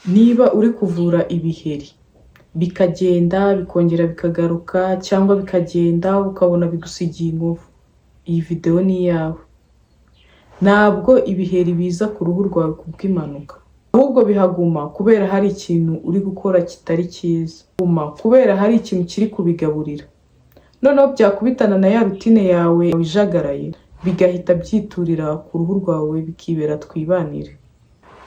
Niba uri kuvura ibiheri bikagenda bikongera bikagaruka, cyangwa bikagenda ukabona bigusigiye inkovu, iyi videwo ni iyawe. Ntabwo ibiheri biza ku ruhu rwawe kubw'impanuka, ahubwo bihaguma kubera hari ikintu uri gukora kitari cyiza, guma kubera hari ikintu kiri kubigaburira, noneho byakubitana na ya routine yawe ijagaraye, bigahita byiturira ku ruhu rwawe, bikibera twibanire.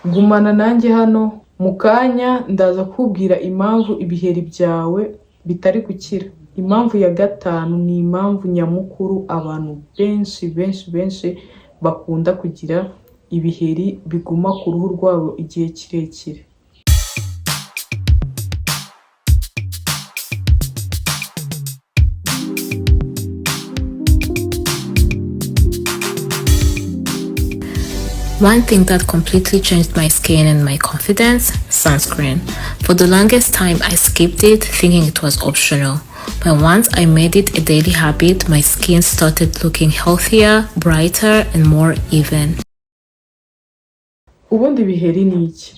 Gumana nanjye hano mu kanya, ndaza kukubwira impamvu ibiheri byawe bitari gukira. Impamvu ya gatanu ni impamvu nyamukuru abantu benshi benshi benshi bakunda kugira ibiheri biguma ku ruhu rwabo igihe kirekire. One thing that completely changed my skin and my confidence: sunscreen. For the longest time, I skipped it, thinking it was optional. But once I made it a daily habit, my skin started looking healthier, brighter, and more even. Ubundi ibiheri ni iki?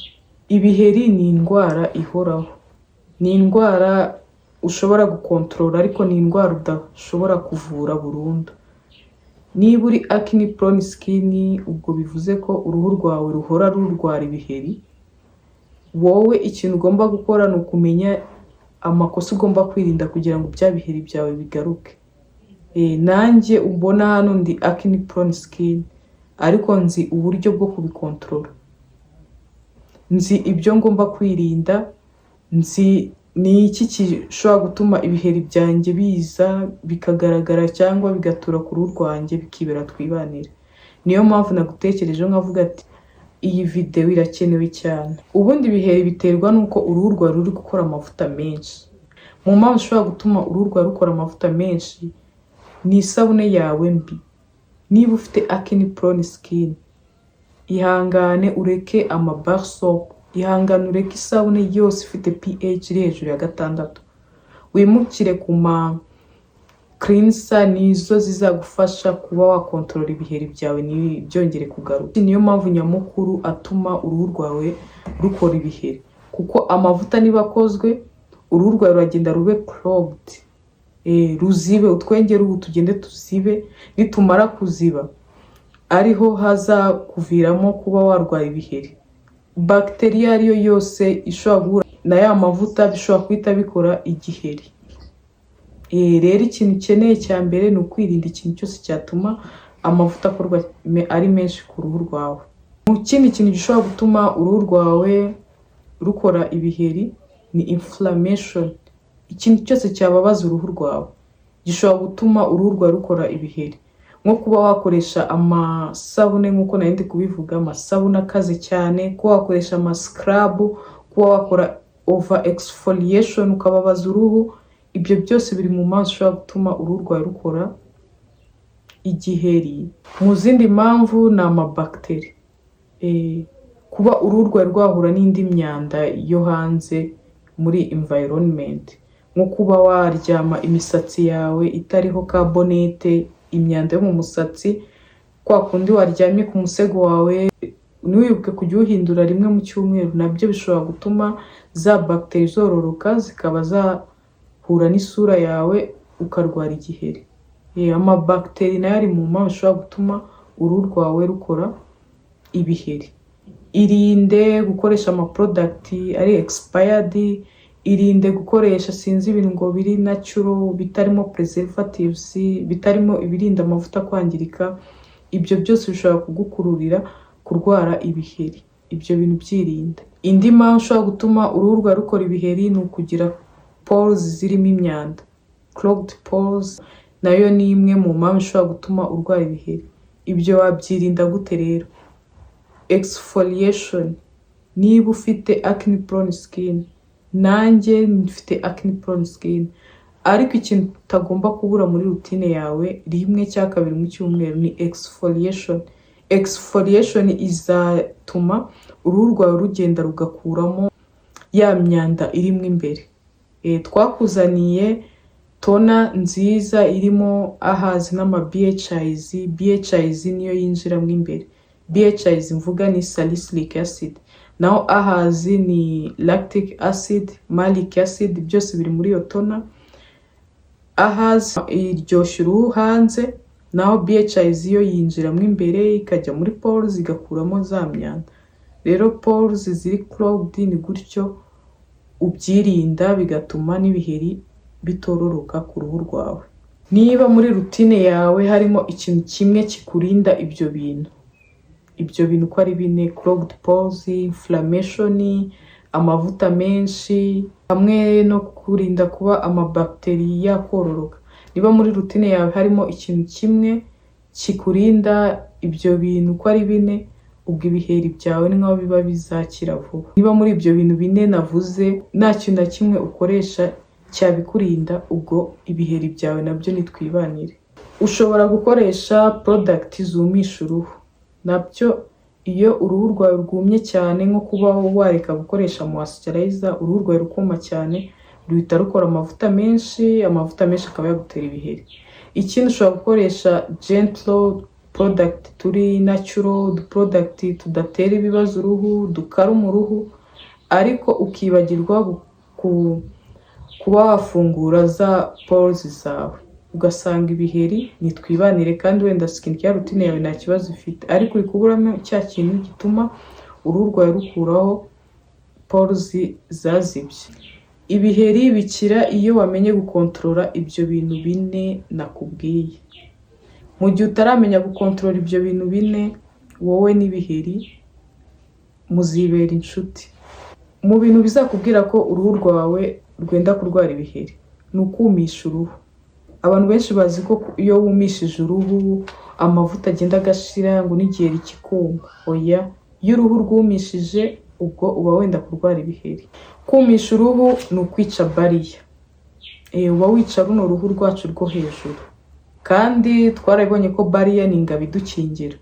Ibiheri ni indwara ihoraho, ni indwara ushobora gukontorora, ariko ni indwara udashobora kuvura burundu. Niba uri acne prone skin, ubwo bivuze ko uruhu rwawe ruhora rurwara ibiheri. Wowe ikintu ugomba gukora ni ukumenya amakosa ugomba kwirinda kugira ngo bya biheri byawe bigaruke. Nanjye ubona hano ndi acne prone skin, ariko nzi uburyo bwo kubikontorora, nzi ibyo ngomba kwirinda, nzi ni iki gishobora gutuma ibiheri byanjye biza bikagaragara cyangwa bigatura ku ruhu rwanjye, bikibera twibanire. Niyo mpamvu nagutekerejeho nkavuga ati iyi videwo irakenewe cyane. Ubundi ibiheri biterwa n'uko uruhu rwawe ruri gukora amavuta menshi. Mu mpamvu ishobora gutuma uruhu rwawe rukora amavuta menshi ni isabune yawe mbi. Niba ufite acne prone skin, ihangane ureke ama bar soap, ihangane ureke isabune yose ifite pH iri hejuru ya 6, wimukire ku ma cleanser. Nizo zizagufasha kuba wakontorora ibiheri byawe ntibyongere kugaruka. Niyo mpamvu nyamukuru atuma uruhu rwawe rukora ibiheri, kuko amavuta niba akozwe, uruhu rwawe ruragenda rube clogged, ruzibe utwenge ubu tugende tuzibe. Nitumara kuziba, ariho hazakuviramo kuba warwara ibiheri. Bagiteri iyo ari yo yose ishobora guhura na ya mavuta bishobora guhita bikora igiheri. Rero ikintu ukeneye cya mbere ni ukwirinda ikintu cyose cyatuma amavuta akorwa ari menshi ku ruhu rwawe. Mu kindi kintu gishobora gutuma uruhu rwawe rukora ibiheri ni inflammation. Ikintu cyose cyababaza uruhu rwawe gishobora gutuma uruhu rwawe rukora ibiheri, nko kuba wakoresha amasabune, nk'uko nari ndi kubivuga, amasabune akaze cyane, kuba wakoresha ama scrub, kuba wakora over exfoliation ukababaza uruhu. Ibyo byose biri mu mpamvu zishobora gutuma uruhu rwawe rukora igiheri. Mu zindi mpamvu ni amabagiteri, kuba uruhu rwawe rwahura n'indi myanda yo hanze muri environment, nko kuba waryama imisatsi yawe itariho ka bonnet, imyanda yo mu musatsi, kwa kundi waryamye ku musego wawe ntiwibuke kujya uwuhindura rimwe mu cyumweru, nabyo bishobora gutuma za bagiteri zororoka, zikaba zahura n'isura yawe, ukarwara igiheri. Amabagiteri nayo ari mu mpamvu zishobora gutuma uruhu rwawe rukora ibiheri. Irinde gukoresha ama product ari expired, irinde gukoresha, sinzi, ibintu ngo biri natural bitarimo preservatives, bitarimo ibirinda amavuta kwangirika. Ibyo byose bishobora kugukururira kurwara ibiheri. Ibyo bintu byirinde. Indi mpamvu ishobora gutuma uruhu rwawe rukora ibiheri ni ukugira pores zirimo imyanda. Clogged pores nayo ni imwe mu mpamvu ishobora gutuma urwara ibiheri. Ibyo wabyirinda gute rero? Exfoliation. Niba ufite acne prone skin, nanjye mfite acne prone skin, ariko ikintu utagomba kubura muri routine yawe rimwe cya kabiri mu cyumweru ni exfoliation. Exfoliation izatuma uruhu rwawe rugenda rugakuramo ya myanda irimo imbere. Twakuzaniye toner nziza irimo AHAs n'ama BHAs. BHAs niyo yinjiramo imbere. BHAs mvuga ni salicylic acid. Naho AHAs ni lactic acid, malic acid, byose biri muri iyo toner. AHAs iryoshya uruhu hanze, naho BHAs yo yinjiramo imbere, ikajya muri pores, igakuramo za myanda. Rero pores ziri clogged, ni gutyo ubyirinda, bigatuma n'ibiheri bitororoka ku ruhu rwawe. Niba muri routine yawe harimo ikintu kimwe kikurinda ibyo bintu uko ari bine, clogged pores, inflammation, amavuta menshi, hamwe no kurinda kuba amabagiteri yakororoka, niba muri routine yawe harimo ikintu kimwe kikurinda ibyo bintu uko ari bine, ubwo ibiheri byawe ni nkaho biba bizakira vuba. Niba muri ibyo bintu bine navuze nta kintu na kimwe ukoresha cyabikurinda, ubwo ibiheri byawe nabyo nitwibanire. Ushobora gukoresha product zumisha uruhu. Nabyo iyo uruhu rwawe rwumye cyane, nko kuba wareka gukoresha moisturizer, uruhu rwawe rukuma cyane, ruhita rukora amavuta menshi, amavuta menshi akaba yagutera ibiheri. Ikindi, ushobora gukoresha gentle product turi natural, product tudatera ibibazo uruhu, dukaruma uruhu, ariko ukibagirwa kuba wafungura za pores zawe, ugasanga ibiheri nitwibanire. Kandi wenda skin care routine yawe nta kibazo ifite, ariko uri kuburamo cya kintu gituma uruhu rwawe rukuraho pores zazibye. Ibiheri bikira iyo wamenye gukontorora ibyo bintu bine nakubwiye. Mu gihe utaramenya gukontorora ibyo bintu bine, wowe n'ibiheri muzibera inshuti. Mu bintu bizakubwira ko uruhu rwawe rwenda kurwara ibiheri ni ukumisha uruhu. Abantu benshi bazi ko iyo wumishije uruhu amavuta agenda agashira, ngo n'igiheri kikuma. Oya, iyo uruhu rwumishije, ubwo uba wenda kurwara ibiheri. Kumisha uruhu ni ukwica barrier, uba wica runo ruhu rwacu rwo hejuru, kandi twarabibonye ko barrier ni ingabo idukingira.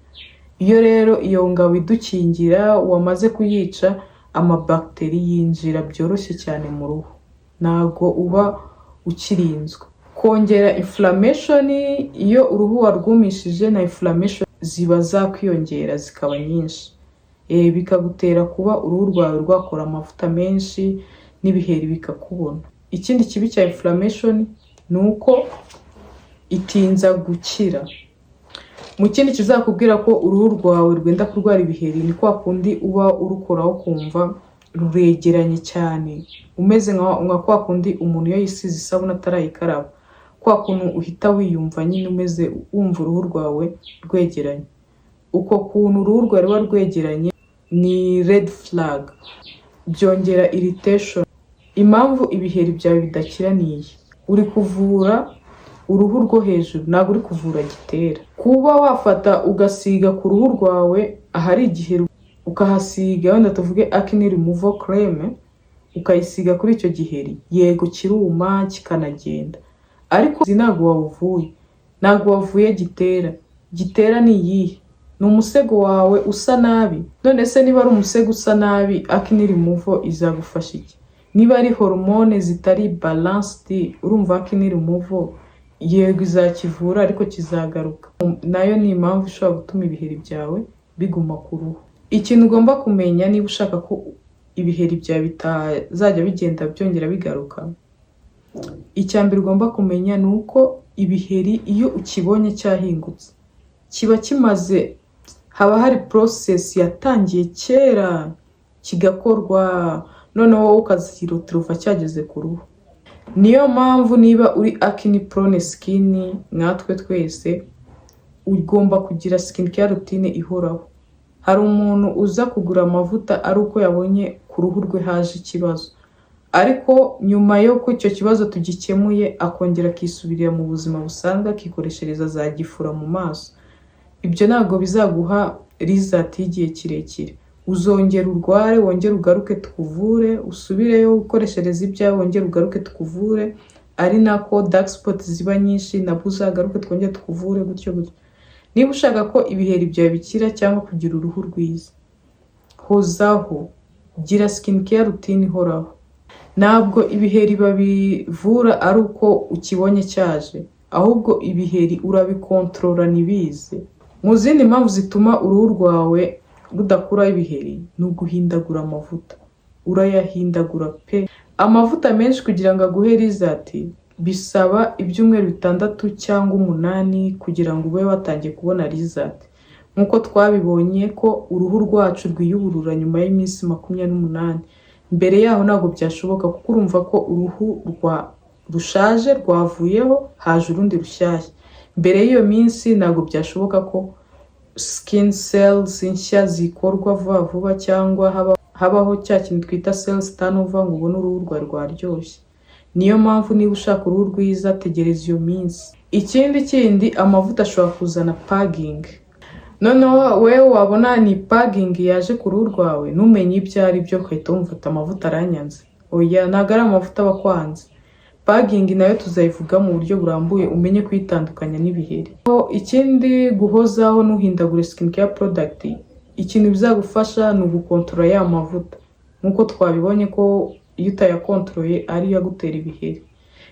Iyo rero iyo ngabo idukingira wamaze kuyica, amabagiteri yinjira byoroshye cyane mu ruhu, ntago uba ukirinzwe. Kongera inflammation, iyo uruhu warwumishije na inflammation ziba zakwiyongera zikaba nyinshi, bikagutera kuba uruhu rwawe rwakora amavuta menshi n'ibiheri bikakubona. Ikindi kibi cya inflammation ni uko itinza gukira. Mu kindi kizakubwira ko uruhu rwawe rwenda kurwara ibiheri ni kwa kundi uba urukoraho ukumva ruregeranye cyane, umeze nka kwa kundi umuntu iyo yisize isabune atarayikaraba, kwa kuntu uhita wiyumva nyine umeze wumva uruhu rwawe rwegeranye. Uko kuntu uruhu rwawe ruba rwegeranye ni red flag, byongera irritation. Impamvu ibiheri byawe bidakira ni iyi: uri kuvura uruhu rwo hejuru, ntabwo uri kuvura gitera. Kuba wafata ugasiga ku ruhu rwawe ahari igiheri, ukahasiga wenda tuvuge acne removal cream, ukayisiga kuri icyo giheri, yego kiruma kikanagenda, ariko ntabwo wawuvuye, ntabwo wavuye gitera. Gitera ni iyihe? Ni umusego wawe usa nabi. None se niba ari umusego usa nabi, acne removal izagufasha iki? Niba ari hormone zitari balanced, urumva acne removal yego izakivura, ariko kizagaruka. Nayo ni impamvu ishobora gutuma ibiheri byawe biguma ku ruhu. Ikintu ugomba kumenya niba ushaka ko ibiheri byawe bitazajya bigenda byongera bigaruka, icya mbere ugomba kumenya ni uko ibiheri iyo ukibonye cyahingutse, kiba kimaze, haba hari process yatangiye kera kigakorwa, noneho wowe ukaziroturuva cyageze ku ruhu. Niyo mpamvu niba uri acne prone skin nkatwe twese, ugomba kugira skin care routine ihoraho. Hari umuntu uza kugura amavuta ari uko yabonye ku ruhu rwe haje ikibazo, ariko nyuma y'uko icyo kibazo tugikemuye, akongera akisubirira mu buzima busanzwe, akikoreshereza za gifura mu maso. Ibyo ntabwo bizaguha result y'igihe kirekire. Uzongera urware, wongere ugaruke tukuvure, usubireyo ukoreshereza ibyawe, wongere ugaruke tukuvure, ari nako dark spot ziba nyinshi, nabwo uzagaruke twongere tukuvure, gutyo gutyo. Niba ushaka ko ibiheri byawe bikira cyangwa kugira uruhu rwiza, hozaho, gira skin care routine ihoraho. Ntabwo ibiheri babivura ari uko ukibonye cyaje, ahubwo ibiheri urabikontorora ntibize. Mu zindi mpamvu zituma uruhu rwawe rudakuraho ibiheri ni uguhindagura amavuta. Urayahindagura pe! Amavuta menshi kugira ngo aguhe result bisaba ibyumweru 6 cyangwa 8 kugira ngo ube watangiye kubona result. Nk'uko twabibonye ko uruhu rwacu rwiyuburura nyuma y'iminsi 28. Mbere yaho ntabwo byashoboka, kuko urumva ko uruhu rwa rushaje rwavuyeho, haje urundi rushyashya. Mbere y'iyo minsi ntabwo byashoboka ko skin cells nshya zikorwa vuba vuba, cyangwa habaho cya kintu twita cells turnover, ngo ubone uruhu rwawe rwaryoshye. Niyo mpamvu niba ushaka uruhu rwiza, tegereza iyo minsi. Ikindi kindi, amavuta ashobora kuzana purging. Noneho wowe wabona ni purging yaje ku ruhu rwawe, ntumenye ibyo ari byo, ugahita wumva ati amavuta aranyanze. Oya, ntabwo ari amavuta aba akwanze. Purging nayo tuzayivuga mu buryo burambuye, umenye kuyitandukanya n'ibiheri. Ikindi, guhozaho ntuhindagure skin care product, ikintu bizagufasha ni ugukontorora ya mavuta, nk'uko twabibonye ko iyo utayakontoroye ariyo agutera ibiheri.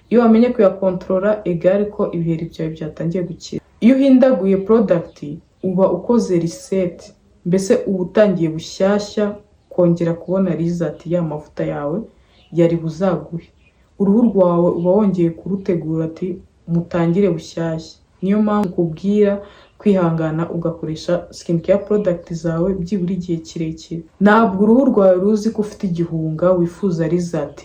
Iyo wamenye kuyakontorora, egare ko ibiheri byawe byatangiye gukira. Iyo uhindaguye product uba ukoze reset, mbese uba utangiye bushyashya kongera kubona result ya mavuta yawe yari buzaguhe. Uruhu rwawe uba wongeye kurutegura ati mutangire bushyashya. Niyo mpamvu kubwira kwihangana ugakoresha skin care product zawe byibura igihe kirekire. Ntabwo uruhu rwawe ruzi ko ufite igihunga wifuza result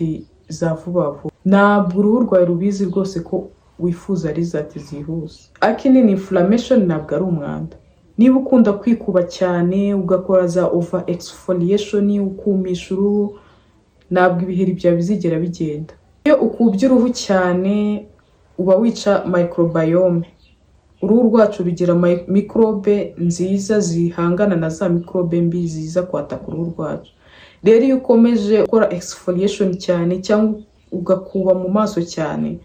za vuba vuba. Ntabwo uruhu rwawe rubizi rwose ko wifuza result zihuse. Acne ni inflammation, ntabwo ari umwanda. Niba ukunda kwikuba cyane, ugakora za over exfoliation, ukumisha uruhu, ntabwo ibiheri byawe bizigera bigenda. Iyo ukubye uruhu cyane uba wica microbiome. Uruhu rwacu rugira mikorobe nziza zihangana na za mikorobe mbi ziza kwataka uruhu rwacu. Rero iyo ukomeje gukora exfoliation cyane cyangwa ugakuba mu maso cyane,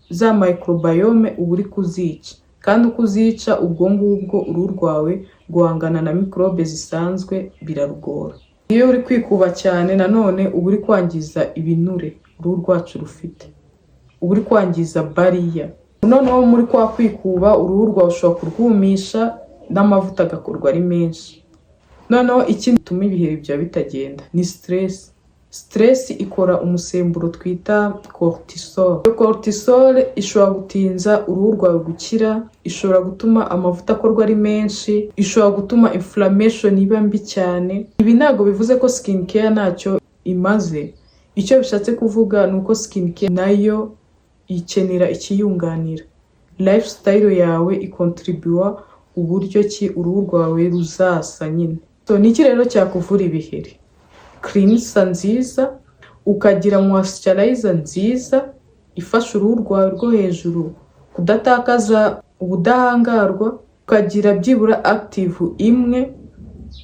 za microbiome uba uri kuzica, kandi uko uzica ubwo ngubwo uruhu rwawe guhangana na mikorobe zisanzwe birarugora. Iyo uri kwikuba cyane nanone uba uri kwangiza ibinure uruhu rwacu rufite, uba uri kwangiza barrier. Noneho muri kwa kwikuba uruhu rwawe ushobora kurwumisha n'amavuta agakorwa ari menshi. Noneho ikindi gituma ibiheri byawe bitagenda ni stress. Stress ikora umusemburo twita cortisol. Iyo cortisol ishobora gutinza uruhu rwawe gukira, ishobora gutuma amavuta akorwa ari menshi, ishobora gutuma inflammation iba mbi cyane. Ibi ntabwo bivuze ko skin care ntacyo imaze. Icyo bishatse kuvuga ni uko skin care nayo ikenera ikiyunganira. Lifestyle yawe ikontribuwa uburyo ki uruhu rwawe ruzasa nyine. So, ni iki rero cyakuvura ibiheri? Cleanser nziza, ukagira moisturizer nziza ifasha uruhu rwawe rwo hejuru kudatakaza ubudahangarwa, ukagira byibura active imwe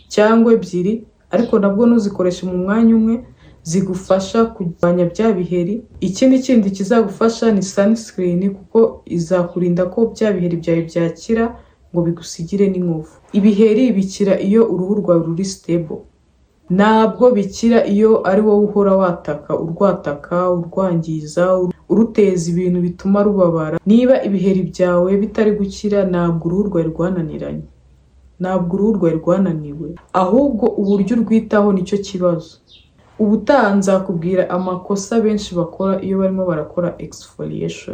cyangwa ebyiri, ariko nabwo ntuzikoreshe mu mwanya umwe, zigufasha kurwanya bya biheri. Ikindi kindi kizagufasha ni sunscreen, kuko izakurinda ko bya biheri byawe byakira ngo bigusigire n'inkovu. Ibiheri bikira iyo uruhu rwawe ruri stable. Ntabwo bikira iyo ari wowe uhora wataka, urwataka, urwangiza, uruteza ibintu bituma rubabara. Niba ibiheri byawe bitari gukira, ntabwo uruhu rwawe rwananiranye, ntabwo uruhu rwawe rwananiwe, ahubwo uburyo urwitaho nicyo kibazo. Ubutaha nzakubwira amakosa benshi bakora iyo barimo barakora exfoliation.